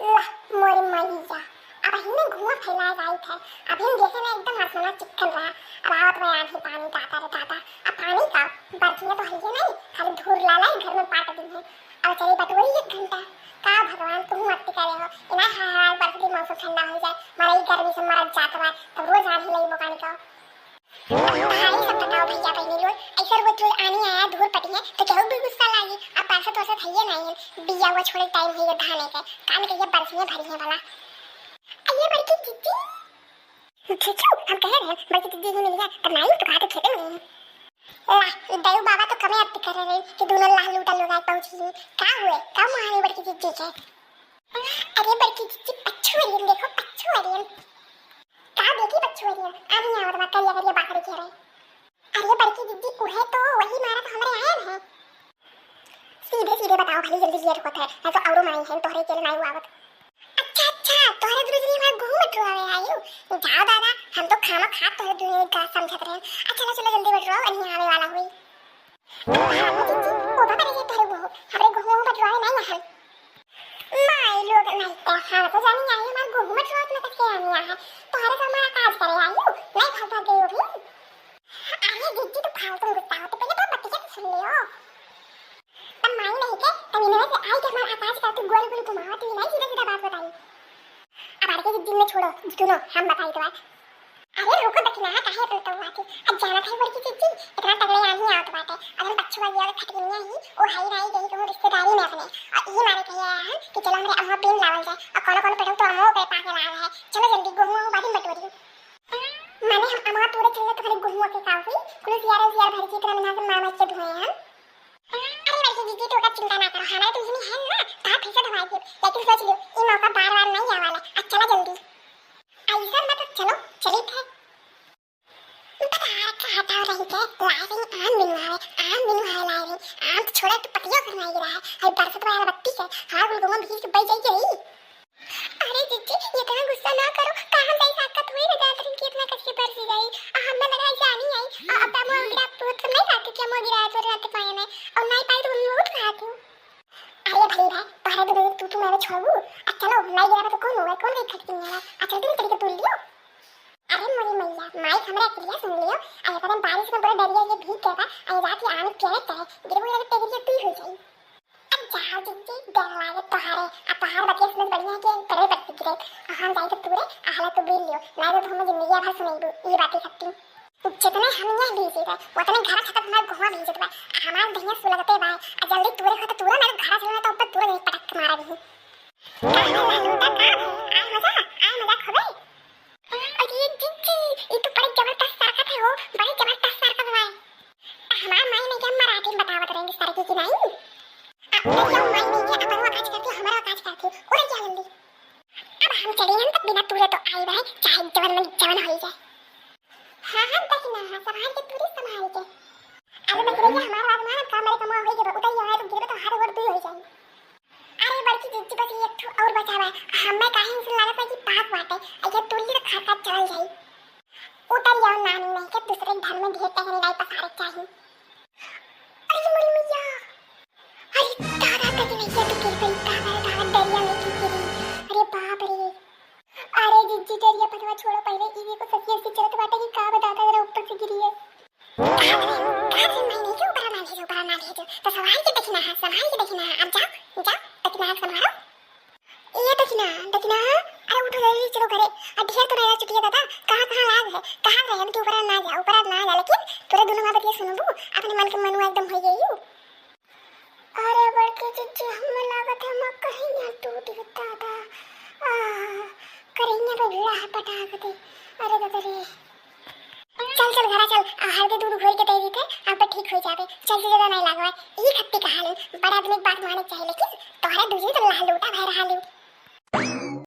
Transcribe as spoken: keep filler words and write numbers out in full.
ला, मोरी मैया, अबहिन घुआँ फैलाए जाइत है। अबहिन देखे में एकदम आसमान चिक्कन रहा। अब आवत बा आँधी पानी, दादा रे दादा। अब पानी का, बरसिया तो हइये नहीं, खाली धूर लाला ही घर में पाट दी है। अब चली बटोरी एक घंटा। का भगवान, तू मस्ती करे हो। इना हाल बरस दी, मौसम ठंडा हो जाए। मरई गर्मी से मरत जात बा, तब रोज आँधी लई बोकानी का। भाई सब बताओ भैया बहिनी लोग, ऐसे रोज रोज आनी आया धूल पटी है तो केहू भी गुस्सा लागी। अब बरसत वरसत है ये नहीं है, बिया हुआ छोड़े टाइम है ये धाने के, कान के ये बरसियाँ भरी है भला। अये बड़की दीदी, छुछू, हम कहे रहे बड़की दीदी ही मिल गया, तब नहीं तो कहा तो खेते में है। ला, ई दयू बाबा तो कमे अति करे रहे कि दोनों लाल लूटा लोग आए पहुंची। का हुए, का मुहानी बड़की दीदी के? अरे बड़की दीदी, पच्छू अरियन देखो, पच्छू अरियन। का देखी बच्चू अरिया, आनी आवत बा करिया करिया बाखरी के रे। अरे बड़की दीदी, उहे तो वही मारा तो हमरे आयल है। सीधे सीधे बताओ भली, जल्दी लेट होत है, नहीं तो औरो माई है तोहरे के लिए नहीं आवत। अच्छा अच्छा, तोहरे दुनो जनी हमार गुहू बटुआवे आयु। जाओ दादा, हम तो खामा खा तोहरे दुनो का समझत रहे। अच्छा चलो चलो जल्दी बटुआओ, नहीं आवे वाला हुई। हाँ दीदी, ओ बाबा रे, तोहरे गुहू, हमरे गुहू बटुआवे नहीं आयल। माई लोग नहीं तो हम तो जानी आई हमार गुहू बटुआवत में कइसे आनी आहे। तोहरे से हमारा काज करे आयु, नहीं भाग भाग गई हो भी। अरे दीदी, तू फालतू में गुस्सा हो, तो पहले तो बतिया तो सुन लियो। तब माई नहीं के, तब इनमें से आई के हमारा आकाश का तू गोल गोल घुमावा, तू नहीं सीधा सीधा बात बताई। अब आगे के दिन में छोड़ो, सुनो, हम बताई तो बात। अरे रुको दखिनहा, काहे इतना तौआत है? अब जानत है बड़की जीजी, इतना तगड़े आंधी आवत बाटे, अगर हम पछुआ गया तो खटकनिया ही, ओ हाई राई गई कहूँ रिश्तेदारी में अपने, और ये मारे कहे आया है कि चलो हमरे अम्मा बीन लावल जाए, और कोनो कोनो पेड़ों तो अम्मा पे पाके लावे है, चलो जल्दी गोहूँ बादी बटोरी। माने हम अम्मा तोरे चले तो खाली गोहूँ के का हुई, कुल सियारा सियार भर के इतना महीना से मामा के धोए हैं। अरे बड़की जीजी, तू ओकर चिंता ना करो, हमारे तो इतनी है ना, कहाँ फिर से धोआ दे, लेकिन सोच लियो, ये मौका बार बार नहीं आवाला, अब चला जल्दी। ऐसा मत चलो, चली थे। पता है का हटाओ रही के, लाए रही आम बिनवावे, आम बिनवावे लाए रही, आम तो छोड़ा, तू पतियो घर में आई रहा है, हई बरसत वाला बत्ती के, हाँ गुलगुमा भीज के बह जाई गई। अरे जीजी, इतना गुस्सा ना करो, का हम जाई ताकत हुई ना जात रही कि इतना कैसे बरस जाई, आ हम ना लगा जानी आई, आ अब मोर गिरा तू तो नहीं खाते क्या मोर गिरा तो रात पाए में, और नहीं पाई तो हम उठ खाती हूँ। अरे भाई भाई, पहले तो तू तू मेरे छोड़ू, आ चलो, नहीं गिरा तो कौन होगा, कौन देख खटकी नहीं है, आ चल तुम तरीके तू लियो। अरे मोरी मैया, माई हमरा अकेलिया सुन लियो। अरे पता बारिश में पूरा डरिया ये भीग गया बा। अरे रात के आने प्यारे तय गिरबो लगे टेगरिया तू हो जाई। अब जाओ जिज्जी, डर लागे तोहारे। अब तोहार बतिया सुनत बढ़िया है कि तगड़े बरस गिरे। आ हम जाई तो तूरे, आ हालत तो बीन लियो। ना तो हमें जिंदगी भर सुनेबू ई बातें खत्ती। जितने हम यहाँ भीजी बा, उतने घर छतक हमार गोहवा भीजत बा। हमार दहिया सुलगते बा। आ जल्दी तूरे हो तो तूरे, ना तो घर चलो ना तो ऊपर तूरे नहीं पटक के मारा भी। का है लालू दा, का है? आए मजा, आए मजा खूबे। अरे जिज्जी, ई तो बड़ी जबरदस्त सरकत है हो, बड़ी जबरदस्त सरकत बा। हमार माई ने क्या मराठी में बतावत रहेंगे सरकी की नहीं? अब तो क्या माई ने क्या अपन वो काज करती, हमारा काज करती। उड़े क्या जल्दी? अब हम चले हम तो बिना तूरे तो आई भाई, चाहे जवन मन जवन होई जाए। हाँ हाँ, दखिनहा, हाँ, संभाल के तूरे संभाल के। अरे बस भैया, हमारा बात मान, का मेरे कमवा होई जब उतर जाए तो गिरबे तो हाथ गोड़ दुई होई जाए। अरे बड़की जिज्जी, बस ये एक ठो और बचा बा। हमें काहे ऐसे लागत है कि पाप बाटे, अइया तुल्ली तो खा खा चल जाई। उतर जाओ नानी, नहीं के दूसरे घर में ढेर टहनी नहीं पसारे चाहिए। अरे मोरी मैया, अरे दादा, कति नहीं किया तो गिर गई, दादा रे दादा, डरिया में की गिरी। अरे बाप रे। अरे जिज्जी, डरिया पतवा छोड़ो, पहले ई देखो सखी ऐसी चलत बाटे कि का बा दादा, जरा ऊपर से गिरी है। कहाँ से नहीं, क्यों ऊपर ना भेजो, ऊपर ना भेजो। तो संभाल के दखिनहा, संभाल के दखिनहा। अब जाओ, जाओ, दखिनहा संभालो। ये दखिनहा, दखिनहा, अरे उठो जल्दी, चलो घरे। अब ढेर तो नहीं चुटिया दादा, कहाँ, कहाँ लाग है, कहाँ रहे, अब के ऊपर ना जा, ऊपर ना जा, लेकिन तोरे दोनों बात ये सुनबू, अपने मन के मनुआ एकदम हो गई। अरे बड़की जिज्जी, हमें लागत है हमार करेहिया टूट गया दादा। आ, करेहिया पे भिड़ा है पटाक दे। अरे दादा रे। चल चल घरा चल, आ, हल्दी दूध घोर के दे दी थे, आप ठीक हो जावे। चल से ज्यादा नहीं लागवा। ई खत्ती कहा ले, बड़ा आदमी की बात माने चाहिए, लेकिन तोहरा दूजी तो लाल लोटा भर रहा ले।